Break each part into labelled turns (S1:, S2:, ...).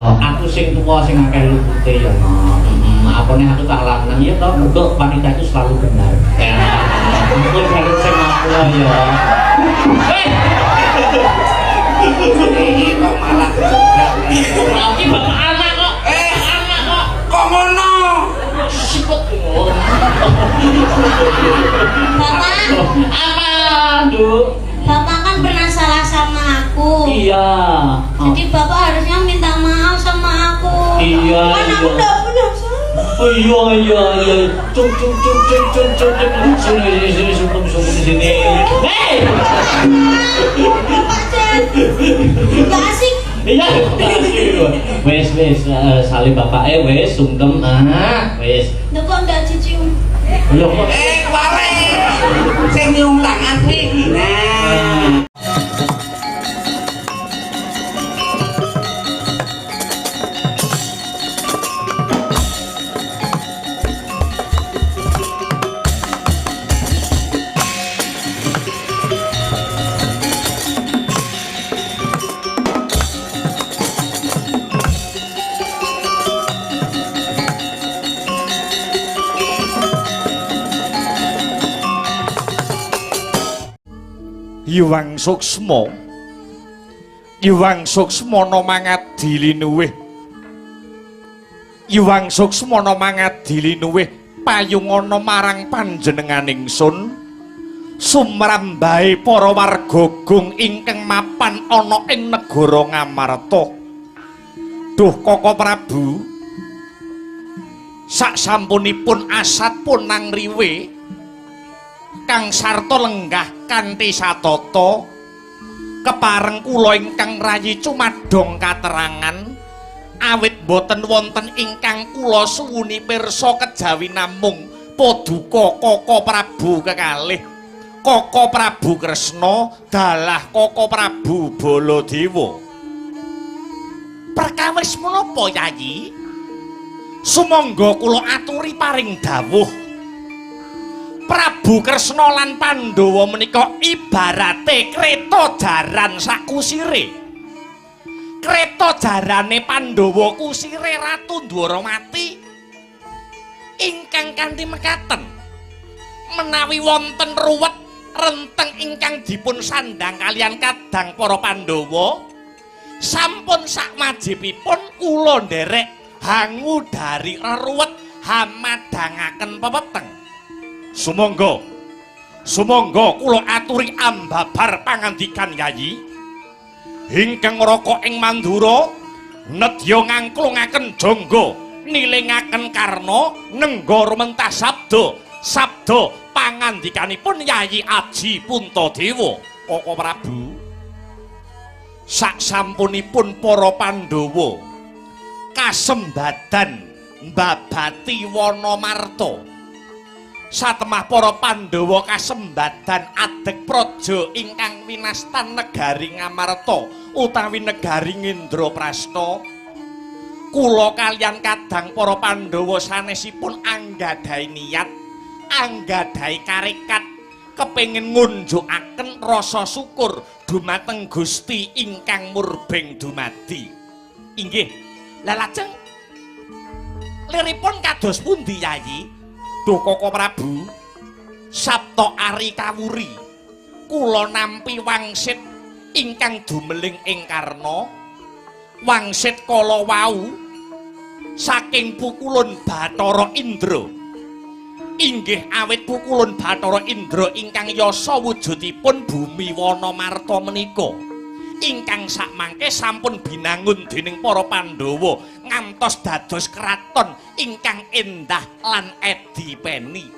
S1: Aku sing tuwa sing akeh lupute ya no. Apane aku tak lanang ya toh, mergo wanita itu selalu benar. Engko jaluk sing ngapura ya.
S2: Iki kok malah jebak.
S1: Iki bapak anak kok. Anak kok.
S2: Kok ngono?
S1: Sipet.
S3: Bapak,
S1: Apa, Nduk?
S3: Bapak kan pernah salah sama aku.
S1: Iya.
S3: Jadi bapak harusnya minta maaf sama aku.
S1: Iya,
S3: Kan aku
S1: iya.
S3: udah pernah salah.
S1: Oh iya iya iya. Cuk cuk cuk cuk cuk cuk cuk. Sini sini sini sungkem sungkem sini. Hei.
S3: Bapak Jen, nggak asik.
S1: Iya. Wes wes salim bapake wes sungkem ah wes.
S3: Loh kok nggak dicium?
S1: Lho kok
S2: Wale. Sing nyium tangan kuwi. Nah.
S4: Hyang Suksma, Hyang Suksmana mangadi linuwih, Hyang Suksmana mangadi linuwih payungana marang panjenenganing sun sumrambahe para warga gung ingkang mapan ana ing negara Ngamarta. Duh Koko Prabu, saksampunipun asat punang riwe kang sarta lenggah kanthi satata kepareng kula ingkang rayi cumadong katerangan awit boten wonten ingkang kula suwuni pirsa kejawi namung paduka Koko Prabu kekalih Koko Prabu Kresna dalah Koko Prabu Baladewa. Perkawis menapa Yayi? Sumangga kula aturi paring dawuh. Prabu Kresna lan Pandhawa menika ibarate kreta jaran sakusire. Kreta jarane Pandhawa kusire Ratu Dwarawati ingkang kanthi mekaten menawi wonten ruwet renteng ingkang dipun sandhang kaliyan kadang para Pandhawa sampun sakwajibipun kula nderek hangudari reruwet hamadhangaken pepeteng. Sumangga, sumangga kula aturi ambabar pangandikan Yayi. Ingkang raka ing Mandura nedya ngangklungaken jangga nilingaken karna nengga rumentah sabda sabda pangandikanipun Yayi Aji Puntadewa. Koko Prabu, saksampunipun para Pandhawa kasembadan mbabati Wanamarta, satemah para Pandhawa kasembadan adeg praja ingkang winastan negari Ngamarta utawi negari Ngendraprasta, kula kaliyan kadang para Pandhawa sanesipun anggadhahi niat, anggadhahi karekat kepengin ngunjukaken rasa syukur dumateng Gusti ingkang murbeng dumadi. Inggih. Lah lajeng liripun kados pundi Yayi? Duh Koko Prabu, Sabta Ari kawuri kula nampi wangsit ingkang dumeling ing karna, wangsit kala wau saking pukulun Bathara Indra. Inggih awit pukulun Bathara Indra ingkang yasa wujudipun bumi Wanamarta menika ingkang sakmangke sampun binangun dening para Pandhawa ngantos dados kraton ingkang endah lan edipeni.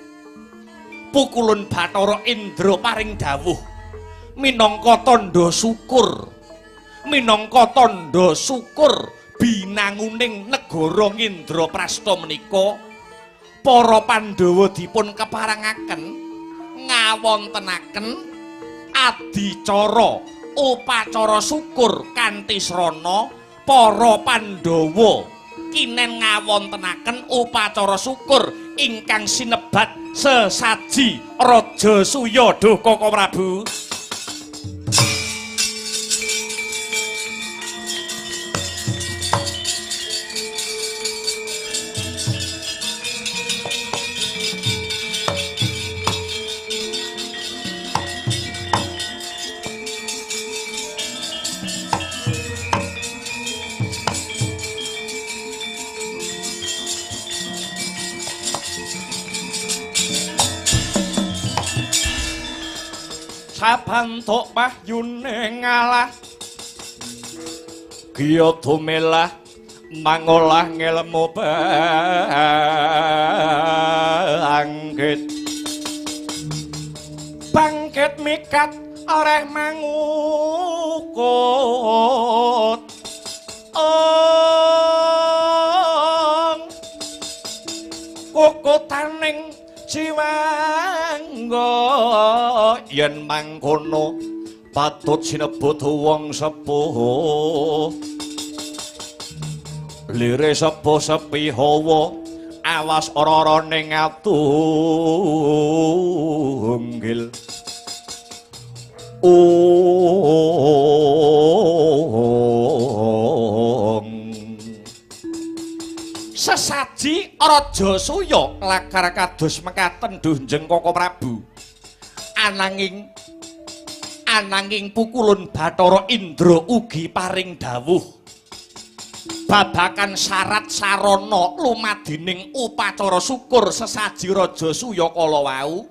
S4: Pukulun Bathara Indra paring dawuh minangka tandha syukur, minangka tandha syukur binanguning negara Ngendraprasta menika para Pandhawa dipun keparengaken ngawontenaken adicara upacara syukur kanthi srana para Pandhawa kinen ngawontenaken upacara syukur ingkang sinebat sesaji Raja Suya. Duh Koko Prabu, Sabantuk wahyune ngalah giya dumelah mangolah ngelmu bangkit bangkit mikat oreh mangukut ong kukutaning jiwangga yen mangkono patut sinebut wong sepuh lire sepuh sepi hawa awas ora-ora ning atunggil. Sesaji Raja Suya lakar kados mekaten duh Njeng Koko Prabu. Ananging pukulun Bathara Indra ugi paring dawuh babakan syarat sarana lumadining upacara syukur sesaji Raja Suya kala wau.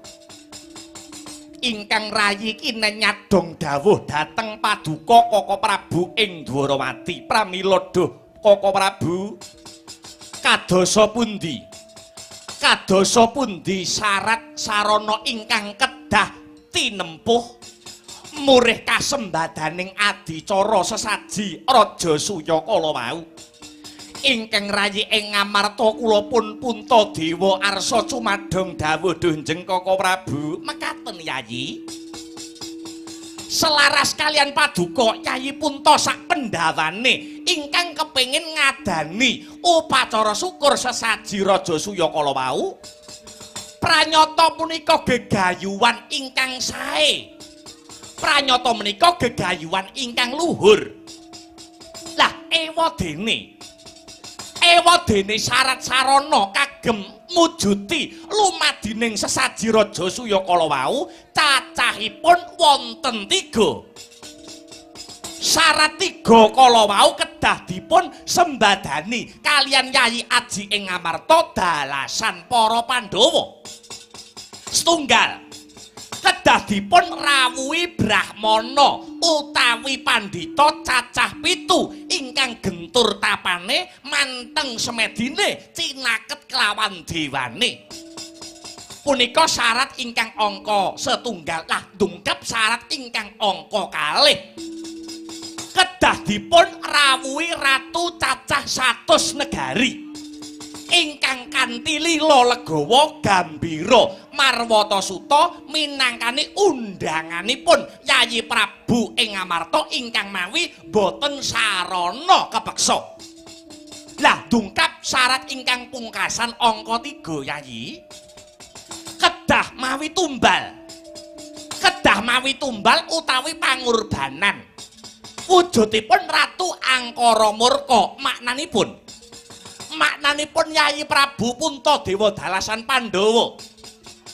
S4: Ingkang rayi kinen nyadong dawuh dhateng paduka Koko Prabu ing Dwarawati. Pramila duh Koko Prabu, kadosa pundi? Kadosa pundi syarat sarana ingkang kedah tinempuh murih kasembadaning adicara sesaji Raja Suya kala wau? Ingkang rayi ing Ngamarta kula pun Puntadewa arsa cumadong dawuh duh Njeng Koko Prabu. Mekaten Yayi. Selaras kalian paduka Yayi Punta sak pendhawane ingkang kepengin ngadani upacara syukur sesaji Raja Suya kala wau. Pranyata punika gegayuhan ingkang sae. Pranyata menika gegayuhan ingkang luhur. Lah ewadene syarat sarana kagem mujudi lumadining sesaji Raja Suya kala wau cacahipun wonten 3. Syarat 3 kala wau kedah dipun sembadani kalian Yayi Aji ing Ngamarta dalasan para Pandhawa. Setunggal, kedah dipun rawuhi brahmana utawi pandhita cacah 7 ingkang gentur tapane manteng semedine cinaket kelawan dewane. Punika syarat ingkang angka setunggal. Lah dungkep syarat ingkang angka kalih, kedah dipun rawuhi ratu cacah 100 negari ingkang kanthi lila legawa gambira marwata suta minangkani undanganipun Yayi Prabu ing Ngamarta ingkang mawi boten sarana kepeksa. Lah dungkap syarat ingkang pungkasan angka 3 Yayi, kedah mawi tumbal. Kedah mawi tumbal utawi pangorbanan. Wujudipun Ratu Angkara Murka. Maknanipun Yayi Prabu Puntadewa dalasan Pandhawa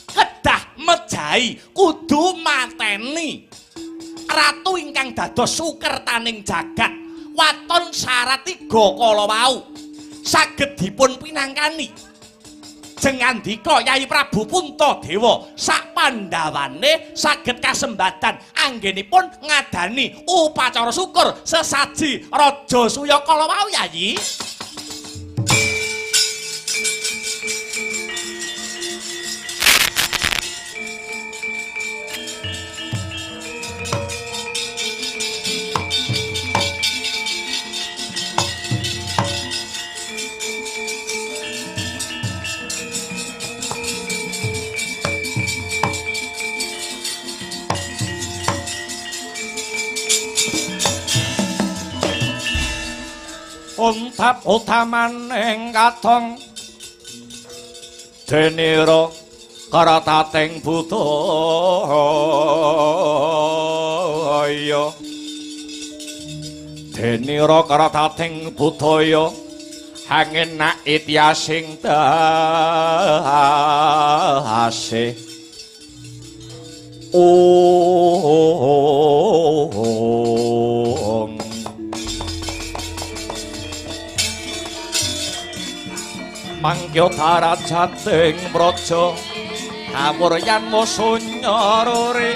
S4: kedah mejahi kudu mateni ratu ingkang dados sukertaning jagat. Waton syarat 3 kala wau saged dipun pinangkani. Jengandika Yayi Prabu Puntadewa sak pandhawane saged kasembadan anggenipun ngadani upacara syukur sesaji Raja Suya kala wau Yayi. Untap utamaning katong denira karatating budaya, denira karatating budaya hangenak ityasing dase. Ong mangkya darajating praja kawuryan musunya ruri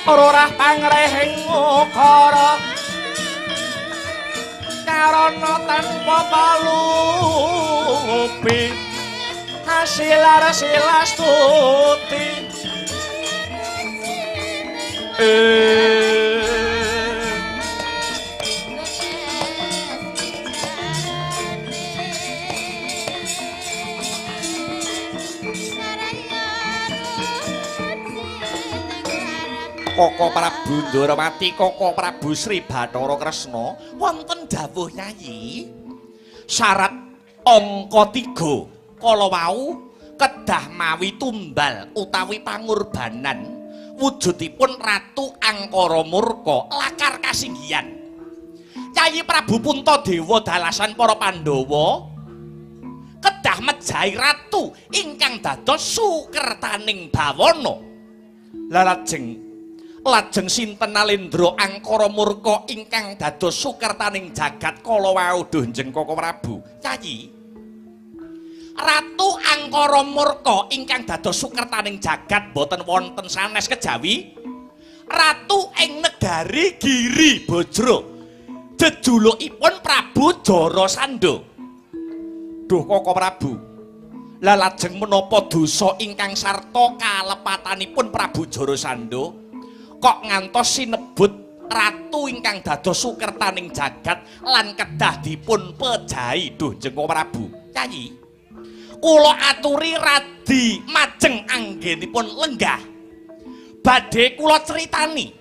S4: Rorah pangrehing ukara karana tanpa palupi hasilar silastuti. Koko Prabu Ndorowati, Koko Prabu Sri Bathara Kresna, wonten dawuh Yayi. Syarat angka 3 kala wau kedah mawi tumbal utawi pangorbanan wujudipun Ratu Angkara Murka lakar kasinggihan. Yayi Prabu Puntadewa dalasan para Pandhawa kedah mejahi ratu ingkang dados sukertaning bawana. Lah lajeng sinten Nalendra Angkara Murka ingkang dados sukertaning jagat kala wau duh njeng Koko Prabu. Yayi, Ratu Angkara Murka ingkang dados sukertaning jagat boten wonten sanes kejawi ratu ing negari Giri Bajra, jejulukipun Prabu Jarasandha. Duh Koko Prabu, lah lajeng menapa dosa ingkang sarta kalepatanipun Prabu Jarasandha kok ngantos sinebut ratu ingkang dados sukertaning jagat lan kedah dipun pejahi duh njeng Prabu. Yayi, kula aturi radi majeng anggenipun lenggah, badhe kula critani,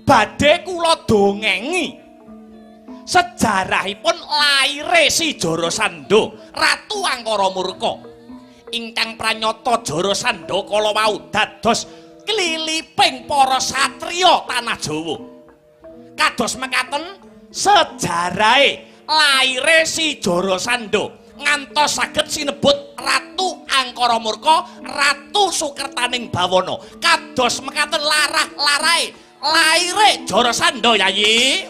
S4: badhe kula dongengi sejarahipun laire si Jarasandha Ratu Angkara Murka ingkang pranyata Jarasandha kala wau dados kliliping para satriya tanah Jawa. Kados mekaten sejarahe laire si Jarasandha ngantos saged sinebut Ratu Angkara Murka, Ratu Sukertaning Bawana. Kados mekaten larah-larahe laire Jarasandha Yayi.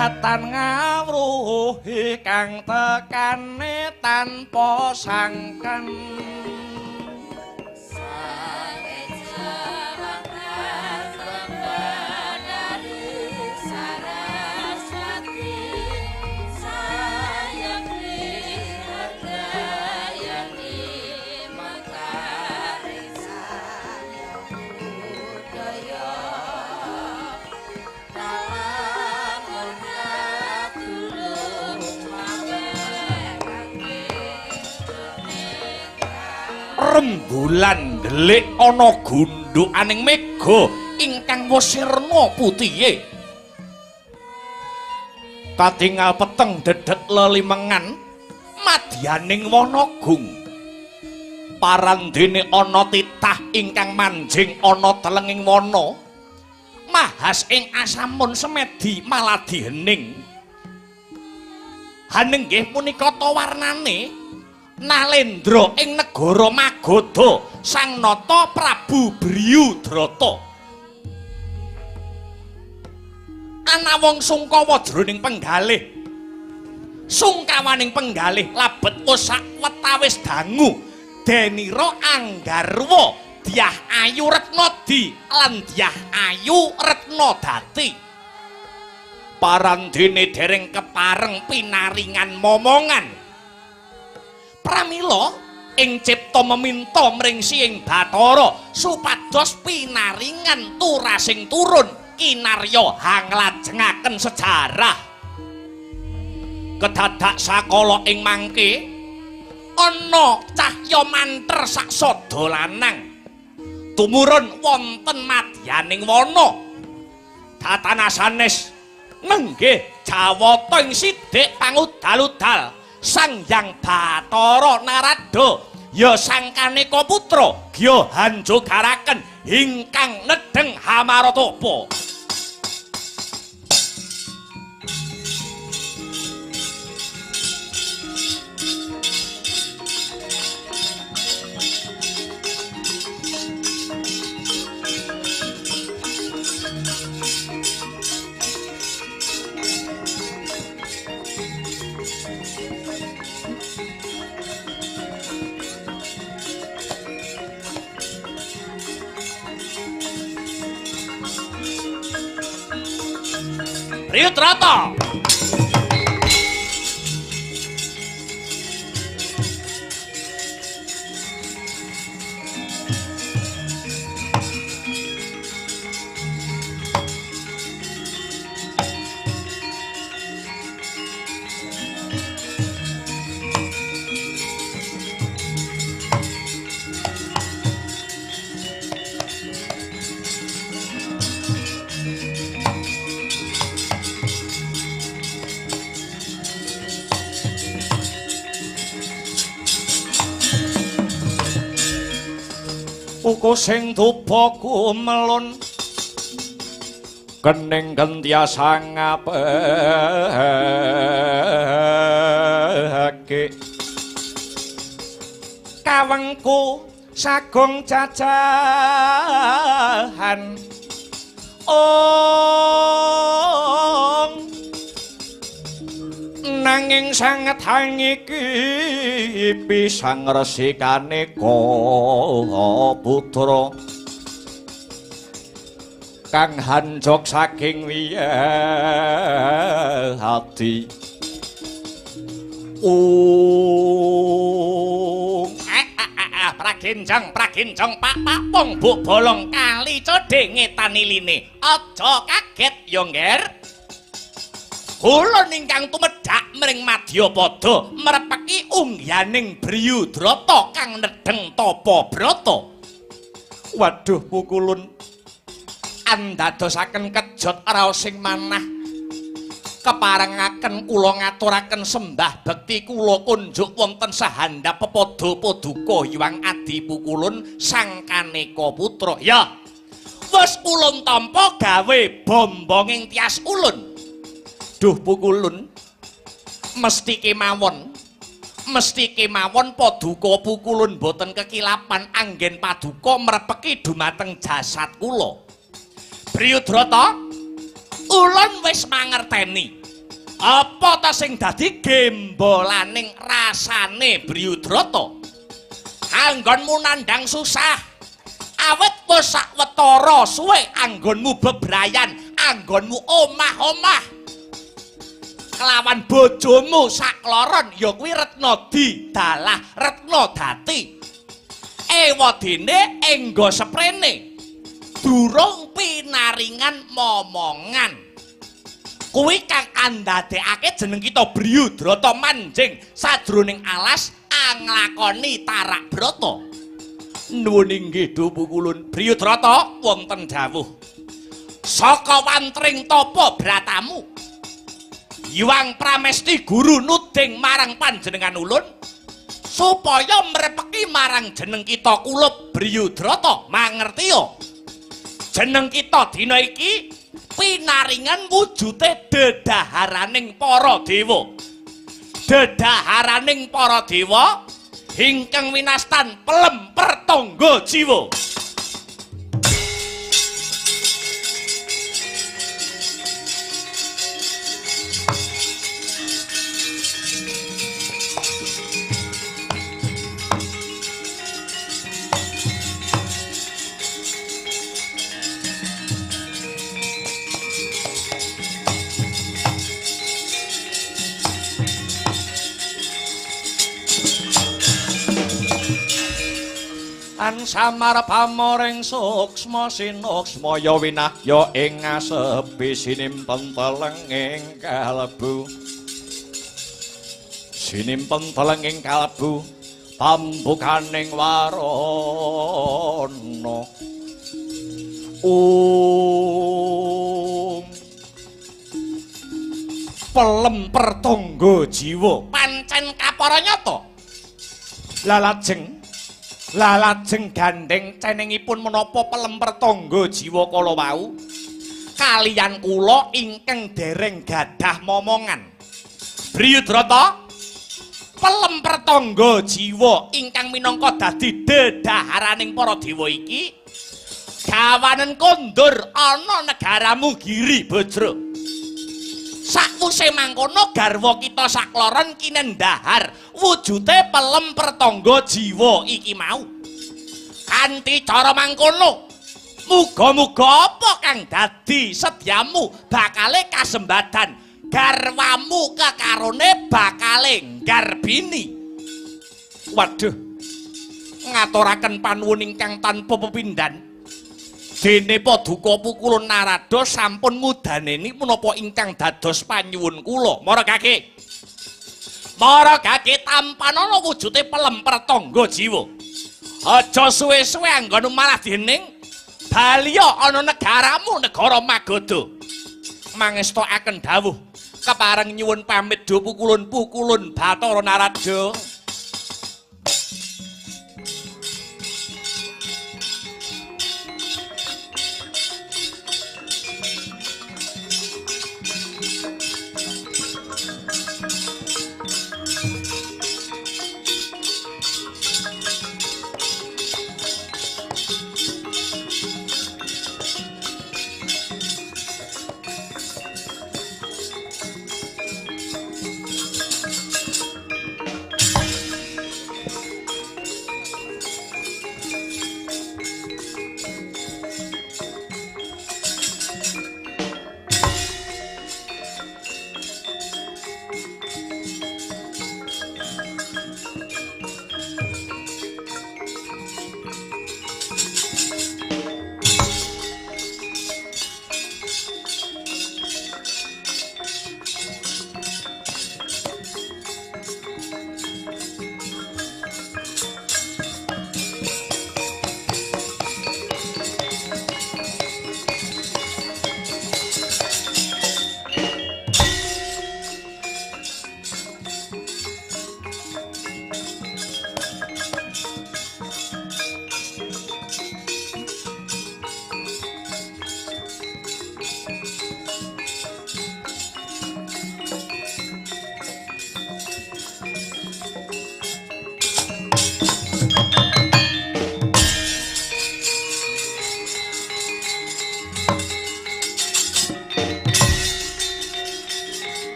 S4: Datan ngawruhi kang tekane tanpa sangkan. Rembulan ndelik ana gundhukaning mega ingkang wis sirna putihe. Katingal peteng dedet lelimengan madyaning wana gung. Parandene ana titah ingkang manjing ana telenging wana. Mahas ing asamun semedi maladi hening. Hanenggih nggih punika ta warnane Nalendra ing negara Magadha Sang Nata Prabu Briyudrata. Ana wong sungkawa jroning penggalih. Sungkawaning penggalih labet wis sawetawis dangu denira anggarwa Dyah Ayu Retnadi lan Dyah Ayu Retnadati. Parandene dereng kepareng pinaringan momongan. Pramila ing cipta meminta mring Siing Bathara supados pinaringan turasing turun kinarya hanglajengaken sejarah. Kedadak sakala ing mangke ana cahya manter saksada lanang tumurun wonten madyaning wana. Datana sanes nenggih jawata ing sidik pangudal-udal Sang Hyang Bathara Narada ya Sang Kaneka Putra gya hanjogaraken ingkang nedheng hamaratapa. Briyudrata. Uko sing dupa kumelun kening gentyasa ngapake kawengku sagung jajahan ong nanging sanget hangiki pisang resikane putra kang hanjok saking wiyati. Pragenjang pragenjang pak papung buk bolong kali codhe ngetan iline. Aja kaget ya ngger. Kula ingkang tumedhak mring madyapada mrepeki ungyaning Briyudrata kang nedheng tapa brata. Waduh pukulun andadosaken kejot raosing manah. Keparengaken kula ngaturaken sembah bekti kula kunjuk wonten sahandap pepada paduka Hyang Adi Pukulun Sang Kaneka Putra. Ya. Wis ulun tampa gawe bombonging tias ulun. Duh Pukulun, mesti kemawon paduka Pukulun boten kekilapan anggen paduka mrepeki dumateng jasad kula. Briyudrata, ulun wis mangerteni apa ta sing dadi gembolaning rasane Briyudrata. Anggonmu nandhang susah, awit wis sawetara suwe anggonmu bebrayan, anggonmu omah-omah kelawan bojomu sakloron ya kuwi Retnadi dalah Retnadati. Ewadene engga seprene durung pinaringan momongan. Kuwi kang andadekake jeneng kita Briyudrata manjing sajroning alas anglakoni tarak brata. Nuwun inggih Dupukulun. Briyudrata wonten dawuh. Saka wantring tapa bratamu. Hyang Pramesti guru nuding marang panjenengan ulun supaya mrepeki marang jeneng kita kulup Briyudrata mangertiya. Jeneng kita dina iki pinaringan wujute dedaharaning para dewa. Dedaharaning para dewa ingkang winastan pelem pertangga jiwa. Samar pamoring suksma sinuksma ya winahya ing ngasepi sinimpen telenging kalbu. Sinimpen telenging kalbu pambukaning warana. Om pelem pertangga jiwa pancen kapara nyata. Lalajeng gandeng cenengipun menapa pelem pertangga jiwa kala wau kaliyan kula ingkang dereng gadah momongan. Briyudrata, pelem pertangga jiwa ingkang minangka dadi dedaharaning para dewa iki gawanen kondur ana negaramu Giri Bajra. Sakwuse mangkono garwa kita sakloron kinendahar wujute pelem pertangga jiwa iki mau. Kanthi cara mangkono, muga-muga apa kang dadi sedyamu bakale kasembadan garwamu kekarone bakale nggarbini. Waduh, ngaturaken panuwun ingkang tanpa pepindhan. Dene paduka Pukulun Narada sampun ngudaneni menapa ingkang dados panyuwun kula. Mara kaki. Mara kaki tampanana wujute pelem pertangga jiwa. Aja suwe-suwe anggonmu malah dihening. Baliya ana negaramu negara Magadha. Mangestokaken dawuh kepareng nyuwun pamit do Pukulun Pukulun Bathara Narada.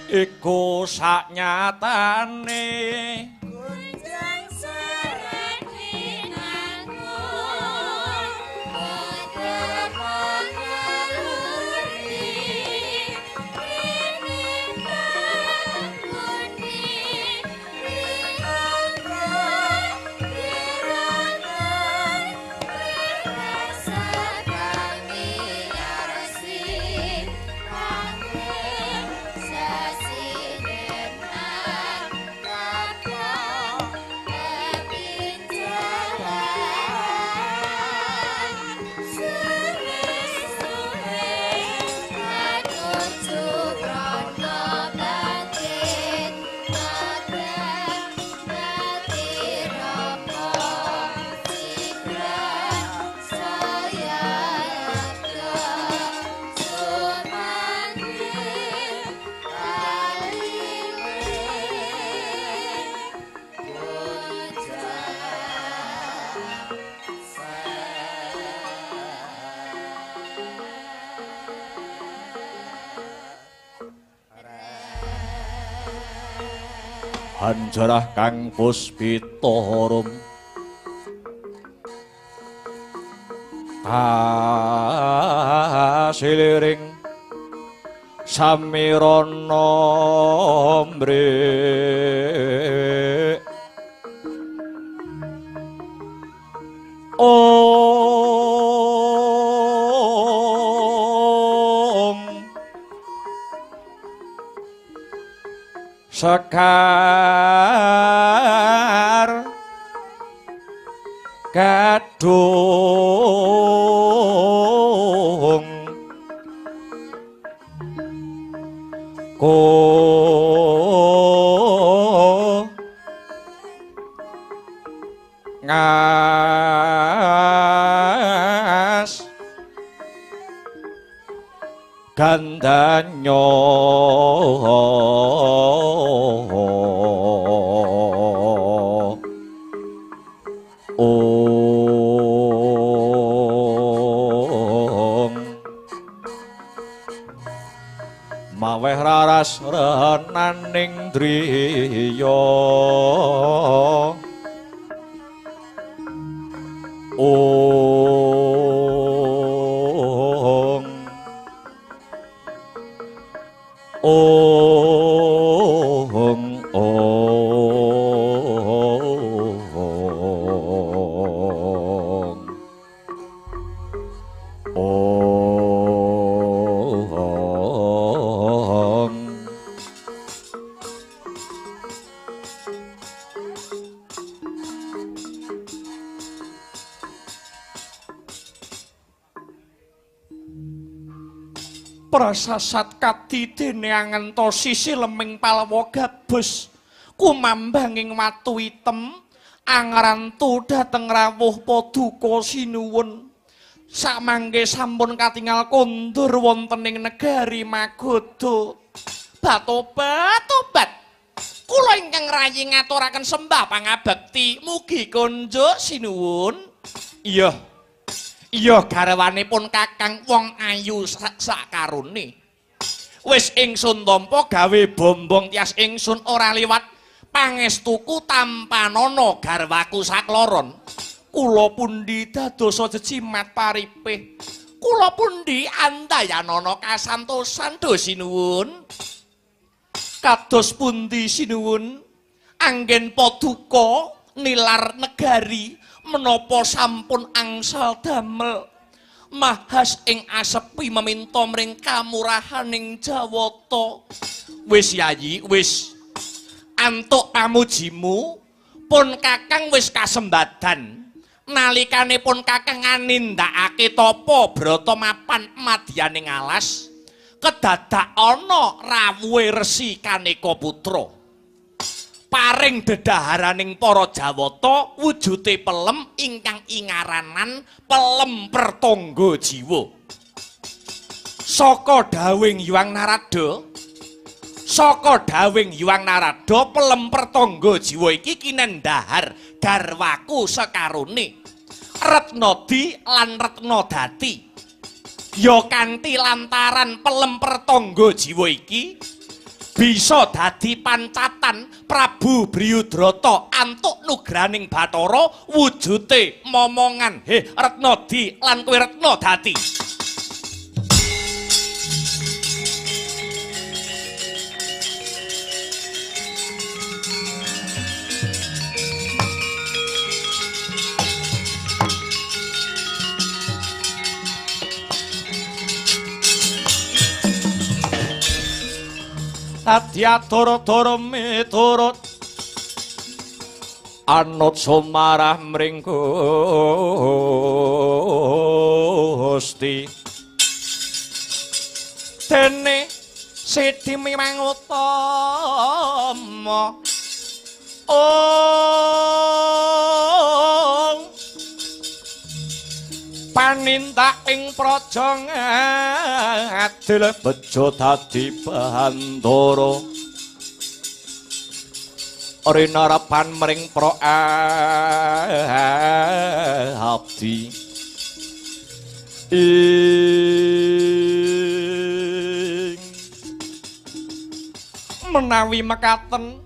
S4: Iku saknyatane
S3: gunjang sereni nanggung
S4: Hanjarah kang puspita rum kasiliring samirana mrik ong sekar kadung ko ngas gandanyo ong maweh raras renaning driya ong ong ong ong prasasat kadi dene angenta sisi leming palwa gabus kumambanging watu item angrantu dhateng rawuh paduka sinuwun samangke sampun katingal kondur wonten ing negari Magadha. Batobat tobat kula ingkang rayi ngaturaken sembah pangabekti mugi konjuk sinuwun. Iya iya garwanipun kakang wong ayu sakarone wis ingsun tampa gawe bombong tias ingsun ora liwat pangestuku tampanana garwaku sakloron. Kula pundi dadosa jejimat paripih, kula pundi andayanana kasantosan do sinuwun. Kados pundi sinuwun anggen paduka nilar negari menapa sampun angsal damel mahas ing asepi meminta mring kamurahaning Jawata. Wis yayi wis antuk pamujimu pun kakang wis kasembadan nalikane pun kakang nindakake tapa brata mapan madyaning alas kedadak ana rawuhe Resi Kaneka Putra paring dedaharaning para Jawata wujude pelem ingkang ingaranan pelem pertangga jiwa. Saka dawuhing Hyang Narada, saka dawuhing Hyang Narada pelem pertangga jiwa iki kinendhahar garwaku sekarone Retnadi lan Retnadati. Ya kanthi lantaran pelem pertangga jiwa iki bisa dadi pancatan Prabu Briyudrata antuk nugraning Bathara wujute momongan he Retnadi lan kowe Retnadati. Adya-dara-dara miturut anut sumarah mring Gusti dene sidi mimang utama ong panindak ing praja ngadil bejo dadi bandara rinarepan mring pra abdi ing menawi mekaten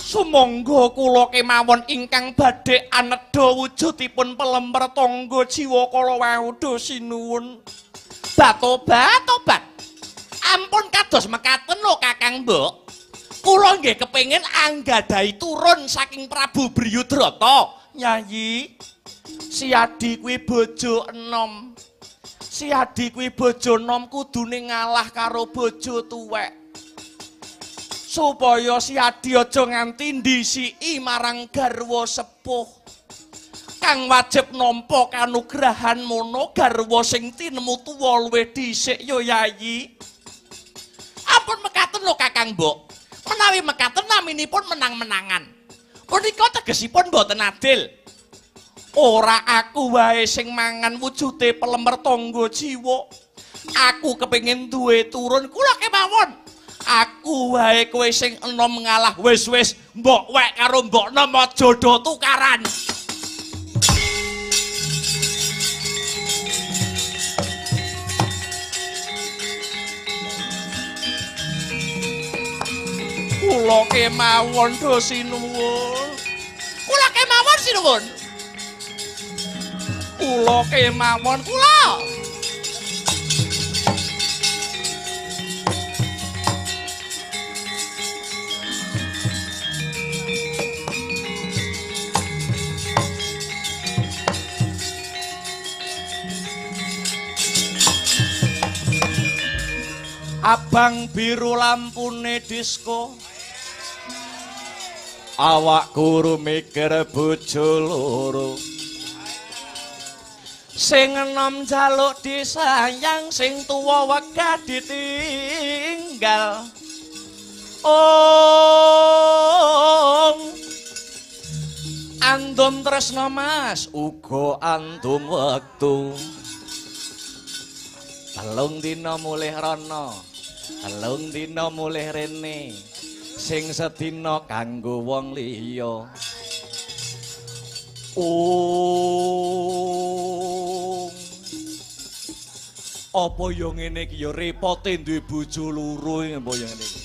S4: Sumangga kula kemawon ingkang badhe anedha wujudipun pelemper tangga jiwa kala wau do sinuwun. Batobat tobat. Ampun kados mekaten lho Kakang Mbok. Kula nggih kepengin anggadhahi turun saking Prabu Briyudrata. Nyayi, si Adi kuwi bojo enom. Si Adi kuwi bojo enom kudune ngalah karo bojo tuwek. Supaya si Adi aja nganti ndhisiki marang garwa sepuh. Kang wajib nampa kanugrahan mono garwa sing tinemu tuwa luwih dhisik ya Yayi. Ampun mekaten lho Kakang Mbok. Menawi mekaten naminipun menang-menangan. Punika tegesipun mboten adil. Ora aku wae sing mangan wujude pelemper tangga jiwa. Aku kepengin duwe turun kula kemawon. Aku wae kowe sing enom ngalah wis-wis mbok wek karo mbok nom aja do tukaran. Kula kemawon do sinuwun. Kula kemawon sinuwun. Kula kemawon kula. Abang biru lampune disko. Awak guru mikir bojo loro. Sing enom njaluk disayang, sing tuwa wegah ditinggal. Ong andum tresno Mas, uga andum wektu. 3 dina mulih rono, 3 dina mulih rene, sing sedina kanggo wong liya. Ong apa ya ngene iki ya repote duwe bojo loro apa ya ngene iki.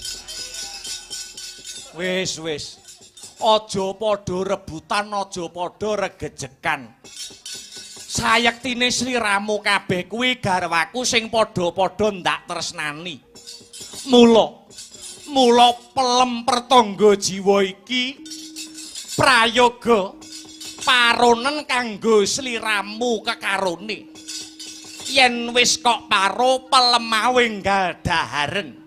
S4: Wis wis, aja padha rebutan, aja padha regejekan. Sayektine sliramu kabeh kuwi garwaku sing padha-padha ndak tresnani. Mula mula pelemper tangga jiwa iki prayoga paronen kanggo sliramu kekarone. Yen wis kok paro pelemawe enggal daharen.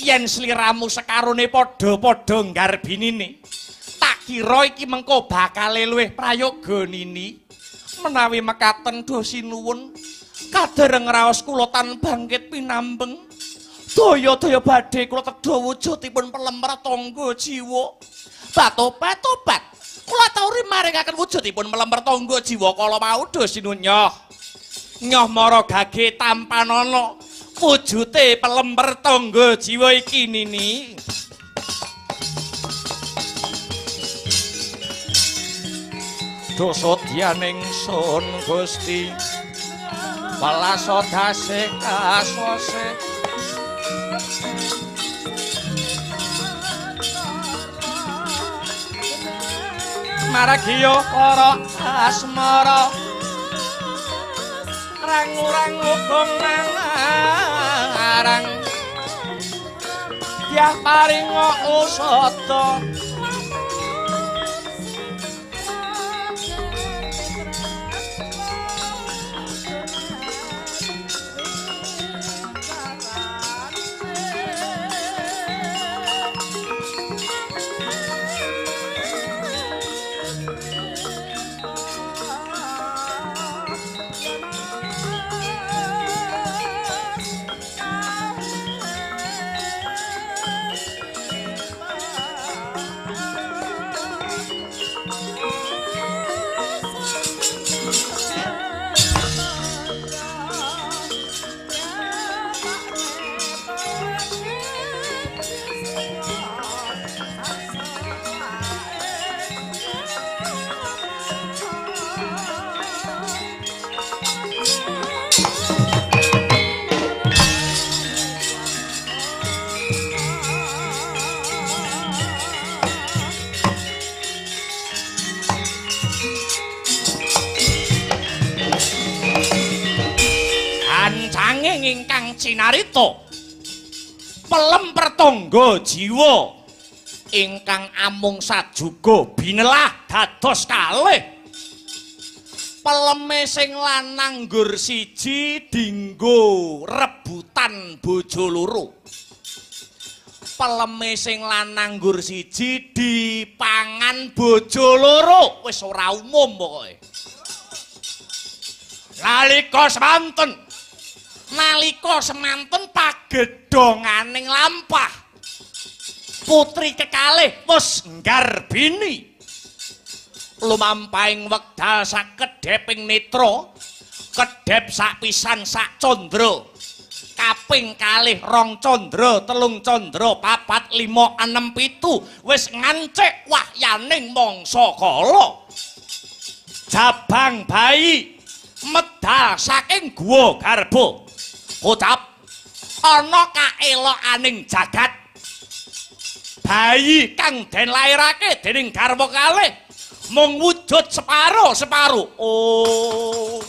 S4: Yen sliramu sekarone padha-padha nggarbinine, tak kira iki mengko bakale luwih prayoga nini. Menawi mekaten do sinuwun, kadereng raos kula tan bangkit pinambeng. Daya-daya badhe kula tedha wujudipun pelemper tangga jiwa. Batobat tobat, kula aturi maringaken wujudipun pelemper tangga jiwa kala wau do sinuwun. Nyoh nyoh mara gage tampanana wujute pelemper tangga jiwa iki nini. Dosa dianing sun Gusti, welas dase kasose. Maragiya para asmara, rangu-rangu gong arang, dyah paringa usada. ingkang cinarita. Pelem pertangga jiwa ingkang amung sajuga binelah dados kalih. Peleme sing lanang nggur siji dinggo rebutan bojo loro. Peleme sing lanang nggur siji dipangan bojo loro, wis ora umum pokoke. Nalika semanten pagedhonganing lampah, putri kekalih wis nggarbini. Lumampahing wekdal sakedheping netra, kedhep sapisan sak candra, kaping kalih rong candra, telung candra, papat, lima, enem, pitu, wis ngancik wahyaning mangsa kala. Jabang bayi medal saking guwa garba, kocap ana kaelokaning jagat. Bayi kang den lairake dening garwa kalih mung wujud separo-separo. Oh.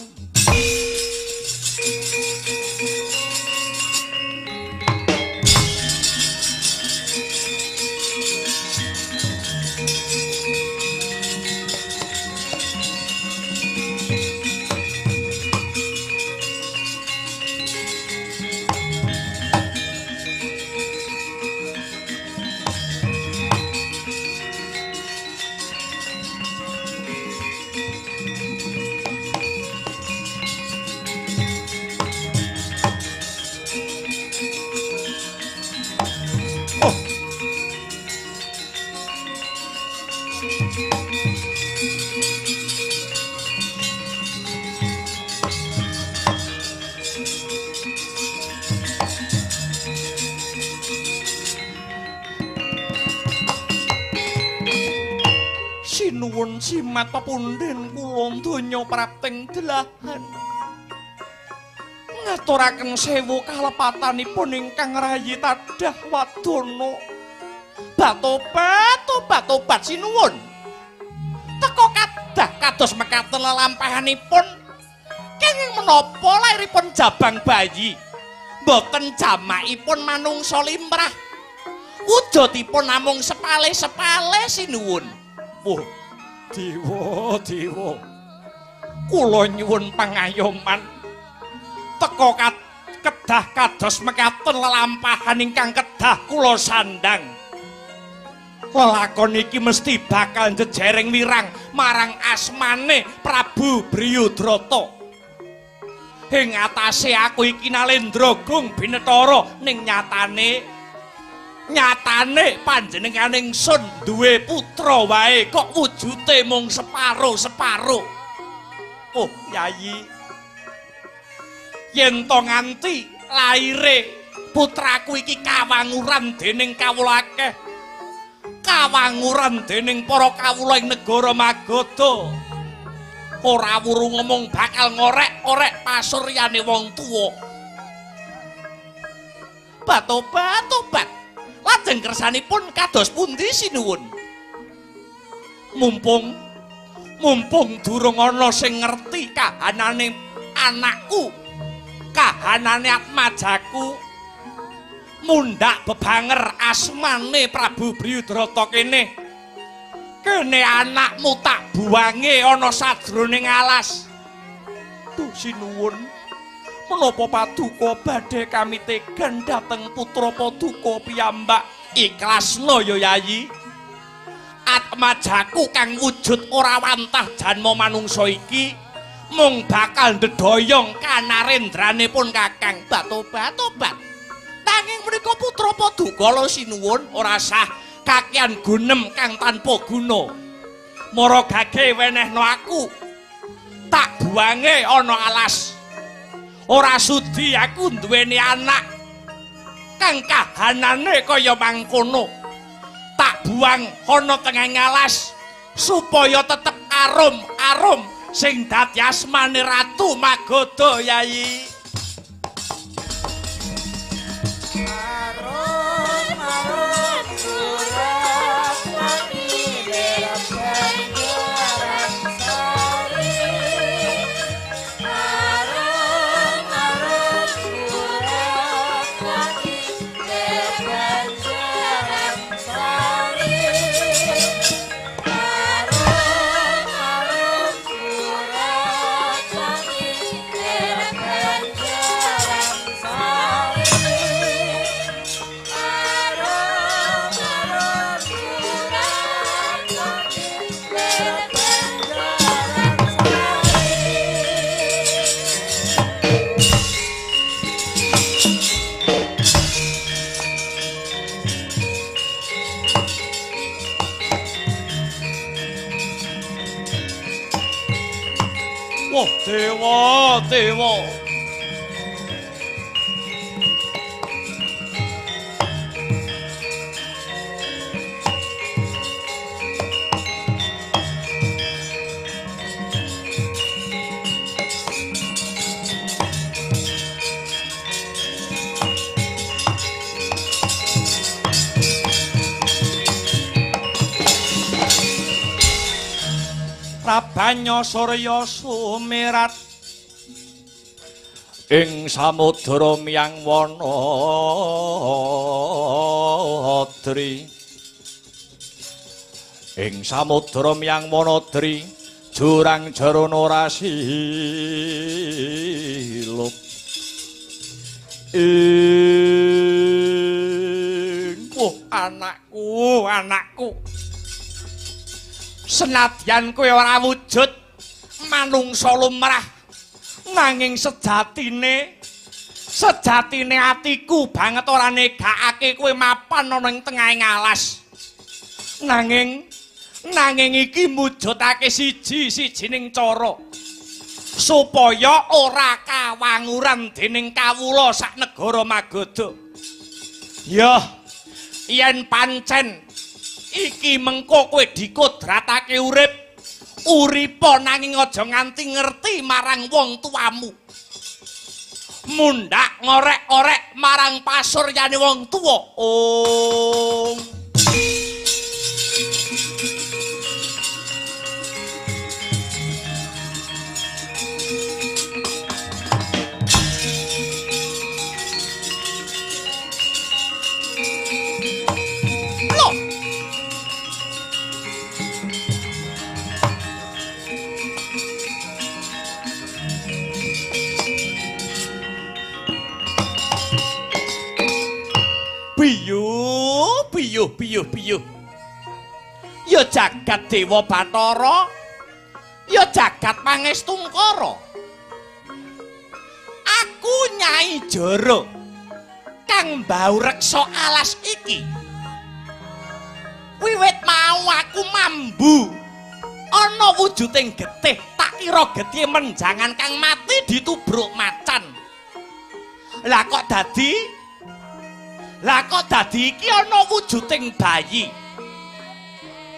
S4: Sinuwun simat pepundhen kula donya prapting delahan. Ngaturaken sewu kalepatanipun ingkang rayi tadah wadana. Batobat obat obat sinuwun. Teka kadah kados mekaten lelampahanipun kenging menapa lairipun jabang bayi. Mboten jamakipun manungsa limrah. Wujudipun namung sepale-sepale sinuwun. Oh, dewa, dewa. Kula nyuwun pangayoman. Teka kedah kados mekaten lelampahan ingkang kedah kula sandang. Lelakon iki mesti bakal njejereng wirang marang asmane Prabu Briyudrata. Ing atase aku iki Nalendra Gung Binetara, ning nyatane panjenengane ingsun duwe putra wae kok wujude mung separo-separo. Oh, Yayi. Yen to nganti laire putraku iki kawanguran dening kawula akeh. Kawanguran dening para kawula ing negara Magadha. Ora wuru ngomong bakal ngorek-orek pasuryane wong tuwa. Batobat-obat. Lajeng kersanipun kados pundi sinuwun? Mumpung durung ana sing ngerti kahanane anakku, kahanane atmajaku, mundhak bebanger asmane Prabu Briyudrata kene. Kene anakmu tak buwange ana sajroning alas. Duh sinuwun, menapa paduka badhe kami tegan dhateng putra paduka piyambak? Ikhlasno ya Yayi. Atmajaku kang wujud ora wantah janma manungsa iki mung bakal ndedhoyong kanarendrane pun Kakang. Batobat-obat. Nanging menika putra paduka lho sinuwun, ora sah kakean gunem kang tanpa guna. Mara gage wenehno aku tak buwange ana alas. Ora sudi aku duweni anak kang kahanane kaya mangkono. Tak buang ana tengahing alas supaya tetep arum-arum sing dadi asmane Ratu Magadha Yayi.
S5: Arum-arum
S4: Wah, dewa, dewa. Rabanya surya sumirat ing samudra miyang wana dri. Ing samudra miyang wana dri jurang jerone ora silup. Oh, anakku, anakku. Senadyan kowe ora wujud manungsa lumrah, nanging sejatine atiku banget ora negakake kowe mapan ana ing tengahing alas. Nanging iki mujudake siji-sijining cara supaya ora kawanguran dening kawula sak negara Magadha. Yah, yen pancen iki mengko kowe dikodratake urip, uripa nanging aja nganti ngerti marang wong tuamu. Mundhak ngorek-orek marang pasuryane wong tuwa. Oh. Biyuh, biyuh, biyuh, biyuh. Ya jagat Dewa Bathara, ya jagat Pangestungkara. Aku Nyai Jara kang mbau reksa alas iki. Wiwit mau aku mambu ana wujuding getih, tak kira getih menjangan kang mati ditubruk macan. Lah kok dadi? Lah kok dadi iki ana wujuding bayi.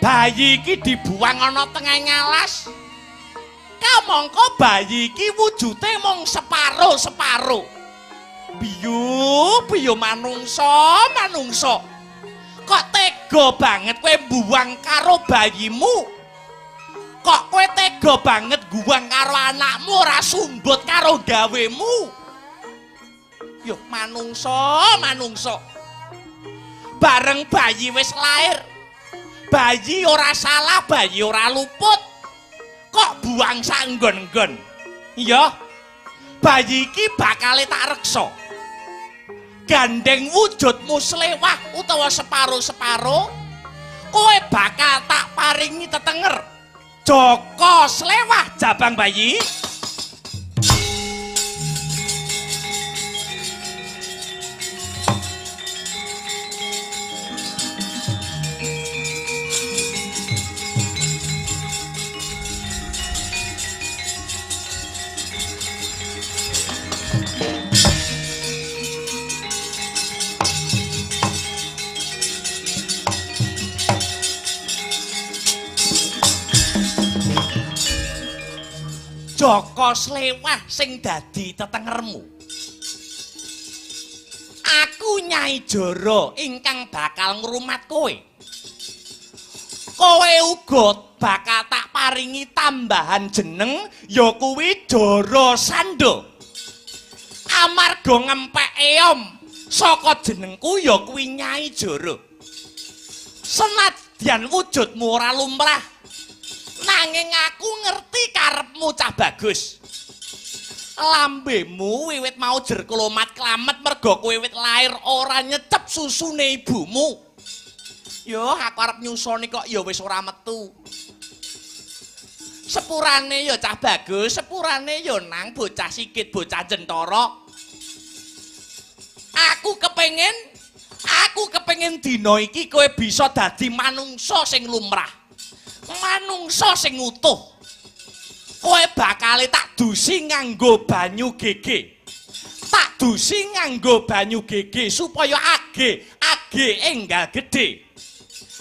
S4: Bayi iki dibuang ana tengahing alas. Kamangka bayi iki wujude mung separo-separo. Biyu, biyu manungsa, manungsa. Kok tega banget kowe mbuang karo bayimu? Kok kowe tega banget guwang karo anakmu ora sumbut karo gawemu? Yo manungsa, manungsa. Bareng bayi wis lahir, bayi ora salah, bayi ora luput, kok buang sanggon-nggon. Iya, bayi iki bakale tak reksa. Gandeng wujudmu slewah utawa separo-separo, kowe bakal tak paringi tetenger. Joko slewah jabang bayi. Joko slewah sing dadi tetengermu. Aku Nyai Jara ingkang bakal ngrumat kowe. Kowe uga bakal tak paringi tambahan jeneng ya kuwi Jara Sandha. Amarga ngempek eom saka jenengku ya kuwi Nyai Jara. Senadyan wujudmu ora lumrah, nanging aku ngerti karepmu cah bagus. Lambemu wiwit mau jer klomat klamet merga kowe wit lair ora nyecep susune ibumu. Yo aku arep nyusoni kok ya wis ora metu. Sepurane ya cah bagus, sepurane ya nang bocah sikit, bocah jentara. Aku kepengin dina iki kowe bisa dadi manungsa sing lumrah. Manungsa sing utuh. Kowe bakale tak dusi nganggo banyu gege. Tak dusi nganggo banyu gege supaya age age enggal gedhe.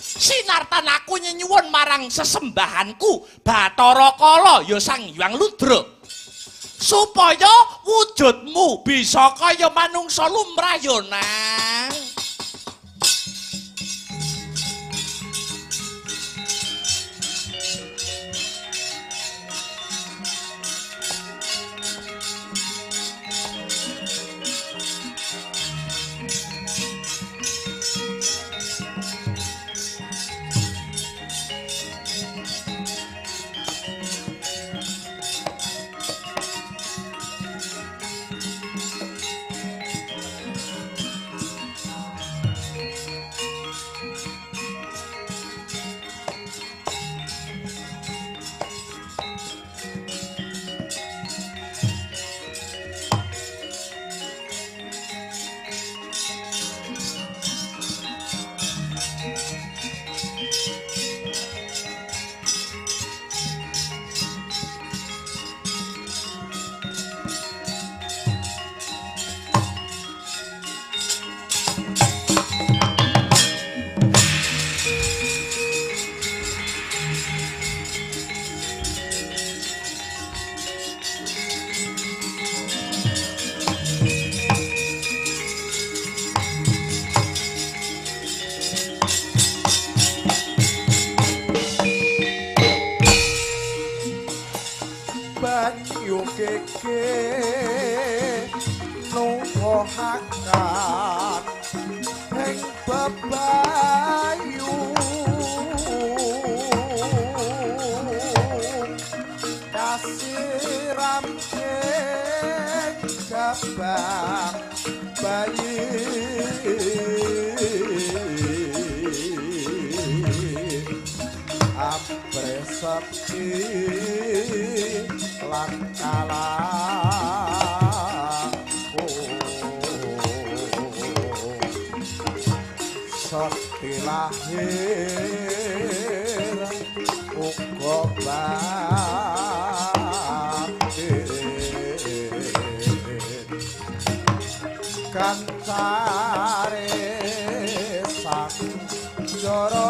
S4: Sinartan aku nyenyuwun marang sesembahanku Bathara Kala ya Sang Hyang Ludra. Supaya wujudmu bisa kaya manungsa lumrah ya Nang.
S6: Banyu keke nuwuhaken ing bebayu kasiram ing jabang bayi apresepti lan kalangkung sekti lahir uga batin kancare sang jara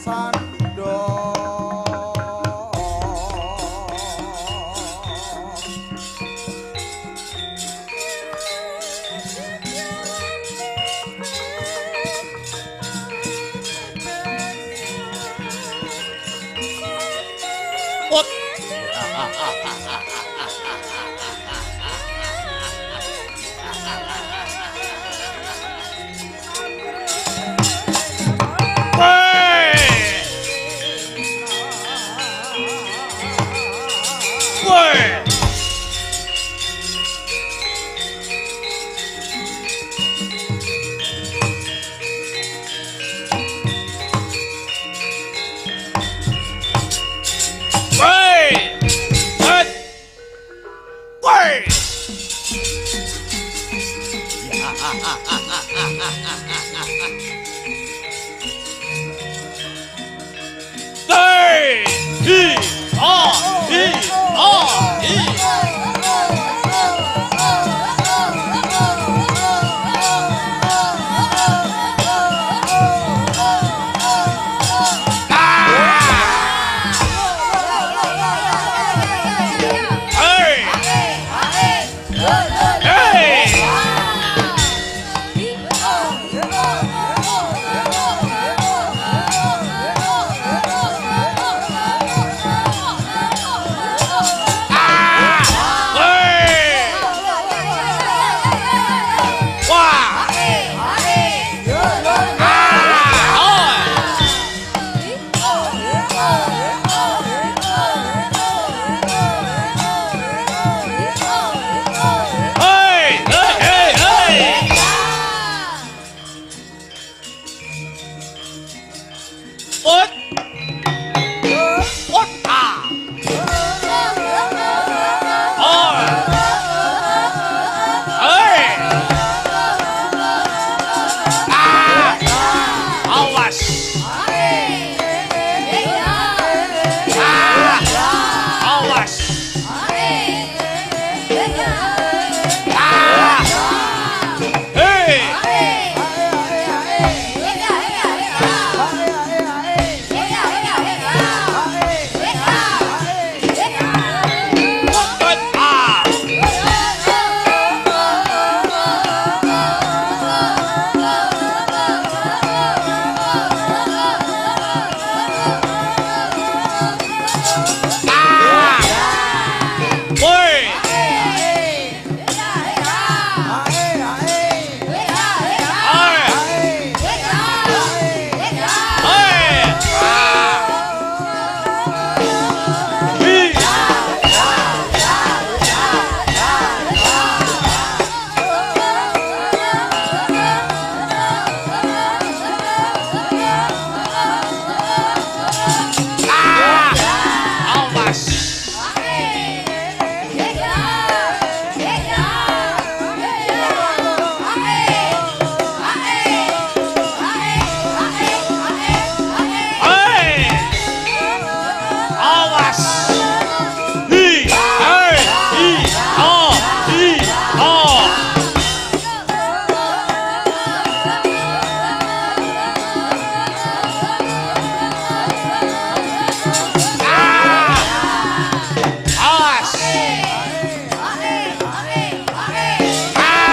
S4: 1, 2, 3, 2. Awas. Hi, hey, hi, oh, hi, oh. Ah! Awas. Ah!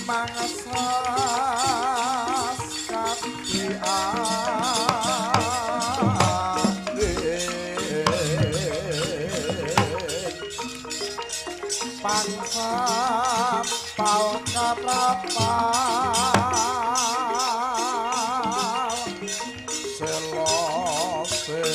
S6: Mangasas kaki Pangsampal katrapal selo selo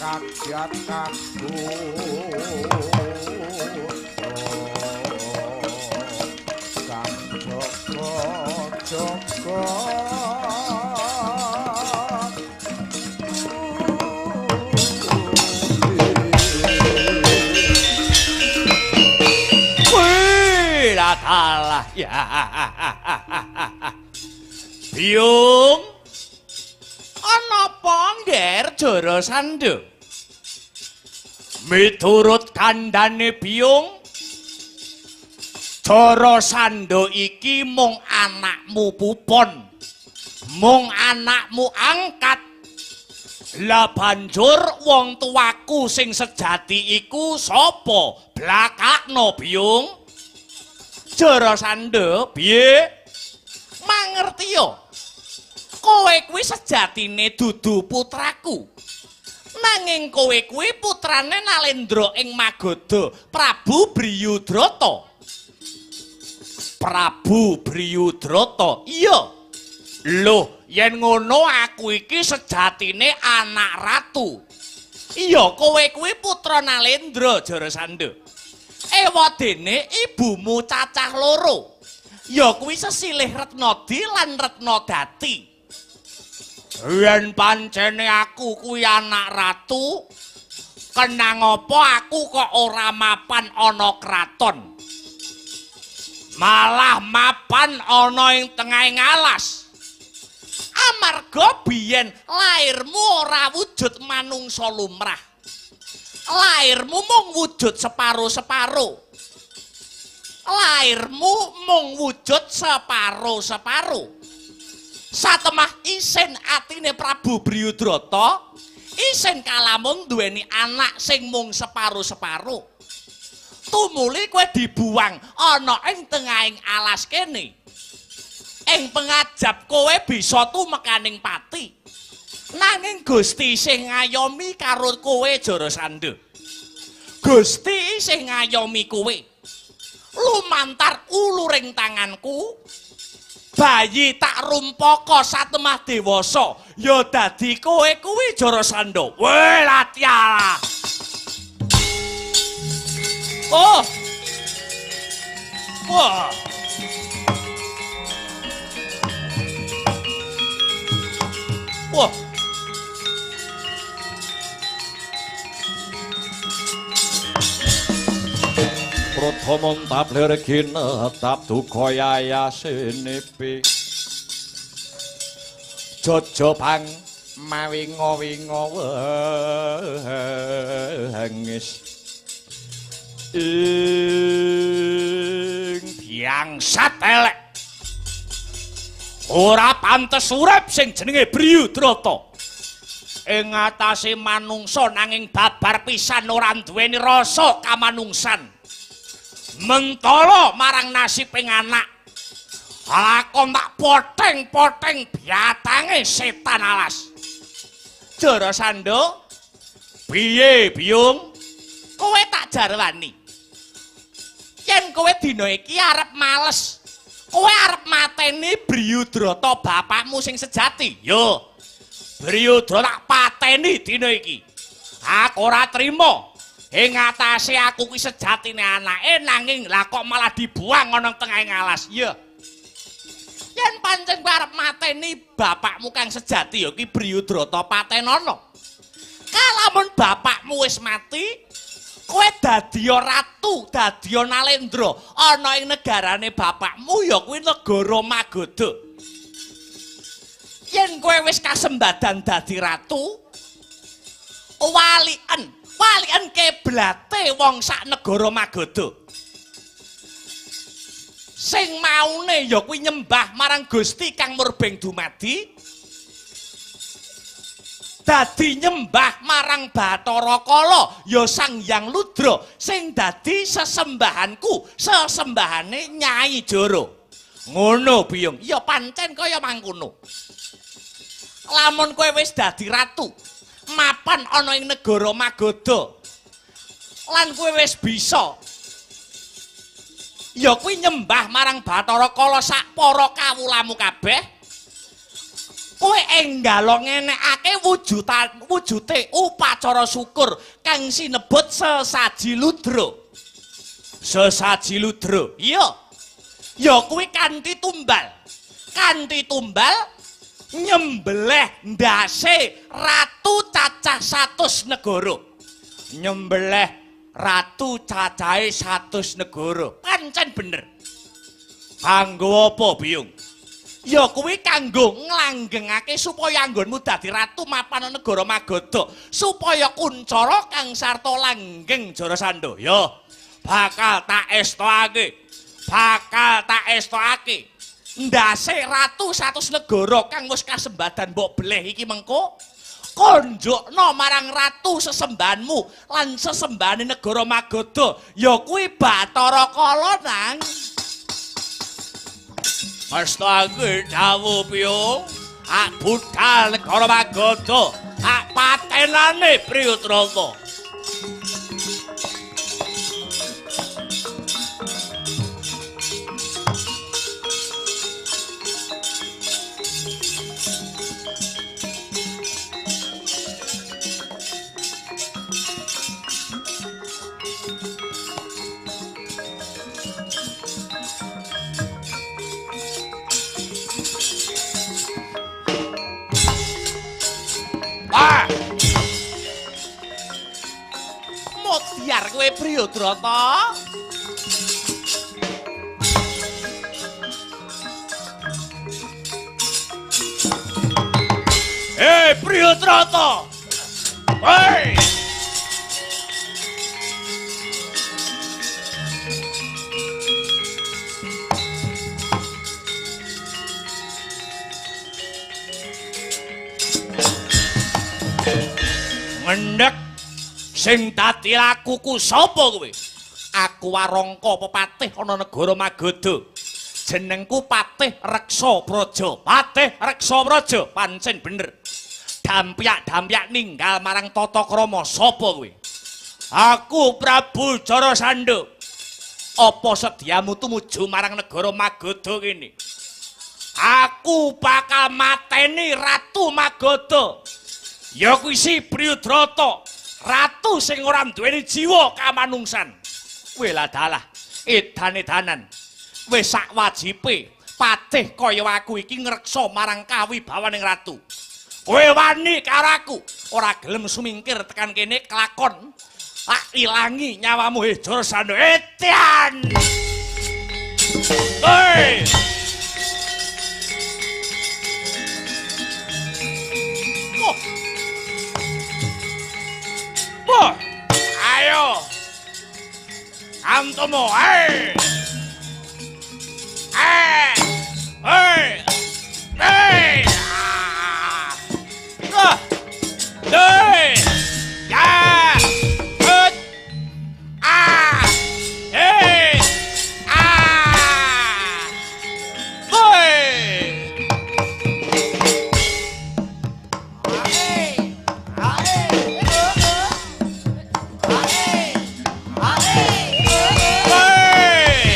S6: kagiat kang jaga jaga
S4: Wih, lah kalah ya. Biung, ana apa ngger Jarasandha? Miturut kandhane Biung, Jarasandha iki mung anakmu pupon, mung anakmu angkat. Lah banjur wong tuaku sing sejati iku sapa? Blakakno Biung. Jarasandha, piye? Mangerti yo. Kowe kuwi sejatine dudu putraku. Nanging kowe kuwi putrane Nalendra ing Magadha, Prabu Briyudrata. Prabu Briyudrata. Iya. Loh, yen ngono aku iki sejatine anak ratu. Iya, kowe kuwi putra Nalendra, Jarasandha. Ewadene ibumu cacah loro. Ya kuwi sesilih Retnadi lan Retnadati. Yen pancene aku kuwi anak ratu, kenang apa aku kok ora mapan ana kraton? Malah mapan ana ing tengahing alas. Amarga biyen lairmu ora wujud manungsa lumrah. Lairmu mung wujud separo-separo. Lairmu mung wujud separo-separo. Satemah isin atine Prabu Briyudrata, isin kalamun duweni anak sing mung separo-separo. Tumuli kowe dibuang ana ing tengahing alas kene. Ing pengajap kowe bisa tumekaning pati. Nanging Gusti sing ngayomi karo kowe Jarasandha. Gusti sing ngayomi kowe. Lumantar uluring tanganku, bayi tak rumpaka satemah dewasa, ya dadi kowe kuwi Jarasandha. Weh latiala. Oh. Wah. Wah.
S7: Pratama tablir ginetap duka yayasinipi
S4: Jajabang mawinga-winga wengis ing biangsat elek. Ora pantes urip sing jenenge Briyudrata. Ing atase manungsa nanging babar pisan ora duweni rasa kamanungsan. Mentala marang nasibing anak. Lakon tak poteng-poteng biatange setan alas. Jarasandha, piye Biyung? Kowe tak jarwani. Yen kowe dina iki arep males, Kowe arep mateni Briyudrata bapakmu sing sejati. Yo. Briyudra tak pateni dina iki. Aku ora trima. Ing atase aku kuwi sejatine anake nanging lah kok malah dibuang ana tengahing alas. Ya. Yen pancen kowe arep mateni bapakmu kang sejati ya ki Briyudrata patenana. Kalamun bapakmu wis mati, kowe dadiya ratu, dadiya nalendra ana ing negarane bapakmu ya kuwi negara Magadha. Yen kowe wis kasembadan dadi ratu, waliken, waliken keblate wong sak negara Magadha. Sing maune ya kuwi nyembah marang Gusti Kang Murbeng Dumadi. Dadi nyembah marang Bathara Kala ya Sang Hyang Ludra sing dadi sesembahanku, sesembahane Nyai Jara. Ngono Biyung. Ya pancen kaya mangkono. Lamun kowe wis dadi ratu, mapan ana ing negara Magadha. Lan kowe wis bisa ya kuwi nyembah marang Bathara Kala sak para kawulamu kabeh. Kowe enggalo ngenekake wujute upacara syukur kang sinebut sesaji ludra. Sesaji ludra. Iya. Ya kuwi kanthi tumbal. Kanthi tumbal nyembelih ndase ratu cacah 100 negara. Nyembelih ratu cacahe 100 negara. Pancen bener. Kanggo apa, Biyung? Ya kuwi kanggo nglanggengake supaya anggonmu dadi ratu mapan negara Magadha, supaya kuncara kang sarta langgeng Jarasandha. Ya, bakal tak estokake. Bakal tak estokake. Ndase ratu 100 negara kang wis kasembadan mbok beleh iki mengko konjukno marang ratu sesembahanmu lan sesembahane negara Magadha, ya kuwi Bathara Kala nang. Astagfirullah dawuh Biyung, ak budal negara Magadha, ak patenane Briyudrata. Biar kowe Briyudrata. Hei Briyudrata. Hei. Ngendhek sing dadi lakuku sapa kowe? Aku Warangka pepatih ana negara Magadha. Jenengku Patih Reksa Praja. Patih Reksa Praja, pancen bener. Dampyak-dampyak ninggal marang tata krama sapa kowe? Aku Prabu Jarasandha. Apa sediamu tumuju marang negara Magadha kene? Aku bakal mateni Ratu Magadha. Ya kuwi si Briyudrata. Ratu sing ora duweni jiwa kamanungsan. Kowe lah dalah edan-edanan. Wis sak wajibe patih kaya aku iki ngreksa marang kawibawaning ratu. Kowe wani karo aku, ora gelem sumingkir tekan kene kelakon. Tak ilangi nyawamu he Jarasandha. Edan. Hei. Oh. Wah, ayo, antomo, hei, hei, hei, hei, ah, hei, ya, hut, ah, hei, ah, hei. Hey!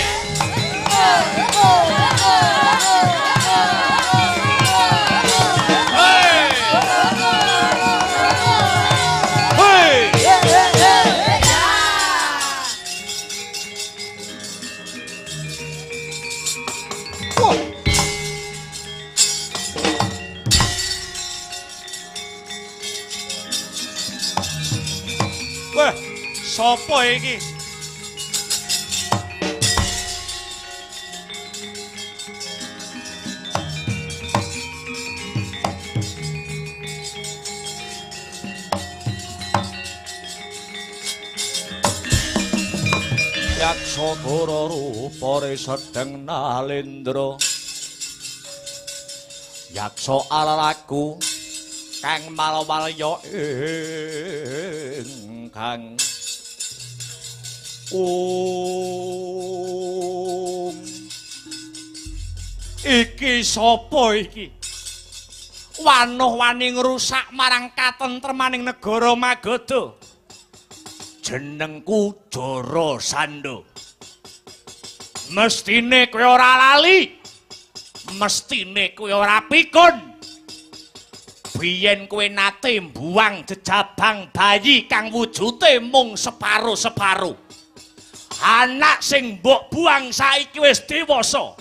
S4: Sapa iki? Yaksa Kara rupa sedeng nalendra. Yaksa alalaku kang malwalya ingkang Om. Iki sapa iki? Wanuh wani ngrusak marang katentremaning negara Magadha. Jenengku Jarasandha. Mestine kowe ora lali. Mestine kowe ora pikun. Biyen kowe nate mbuwang jejabang bayi kang wujude mung separo-separo. Anak sing mbok buang saiki wis dewasa.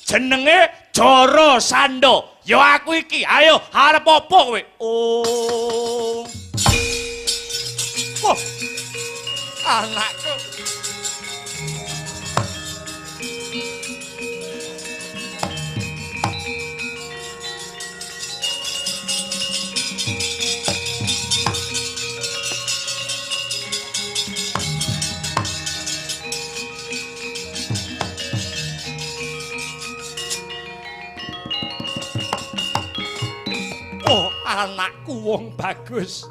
S4: Jenenge Jarasandha. Ya aku iki. Ayo arep apa kowe? Oh. Wah. Anakku. Oh, anakku wong bagus.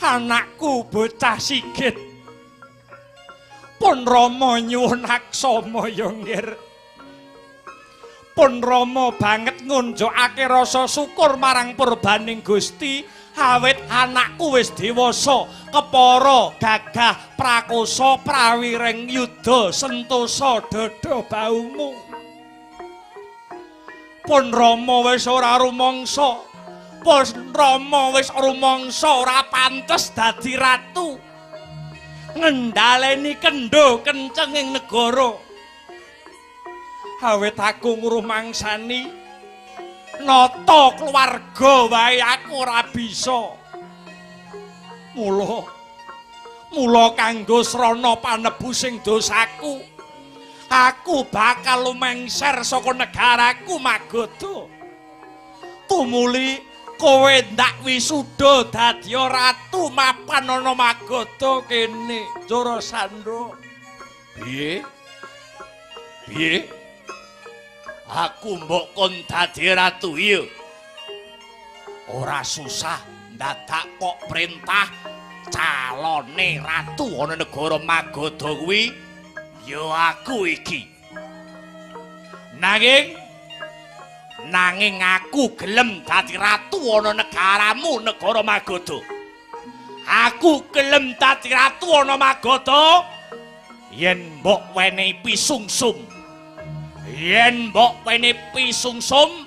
S4: Anakku bocah sigit. Pun Rama nyuwun aksama ya nggir. Pun Rama banget ngunjukake rasa syukur marang purbaning Gusti awit anakku wis dewasa, kepara gagah prakosa prawiring yuda sentosa dada baumu. Pun Rama wis ora rumangsa. Pun Rama wis rumangsa ora pantes dadi ratu. Ngendhaleni kendho kencenging negara. Awit aku ngrumangsani nata keluarga wae aku ora bisa. Mula kanggo srana panebusing dosaku, aku bakal lumengser saka negaraku Magadha. Tumuli kowe ndak wisuda dadi ratu mapan ana Magadha kene, Jarasandha. Piye? Piye? Aku mbok kon dadi ratu iya. Ora susah ndadak kok perintah calone ratu ana negara Magadha kuwi ya aku iki. Nanging aku gelem dadi ratu ana negaramu negara Magadha. Aku gelem dadi ratu ana Magadha yen mbok wenehi pisungsum. Yen mbok wenehi pisungsum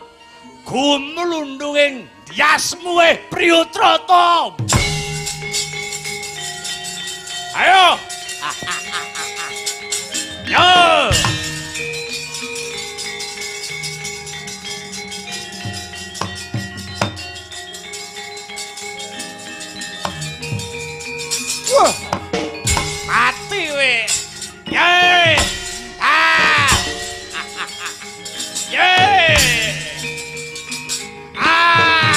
S4: gumlundunging dyasmu Priyutrata. Ayo. Yo. Wah. Mati we. Ye. Ah. Ye. Ah.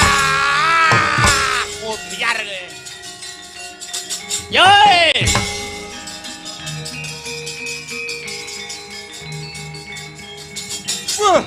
S4: Biar kowe. Ye. Wah.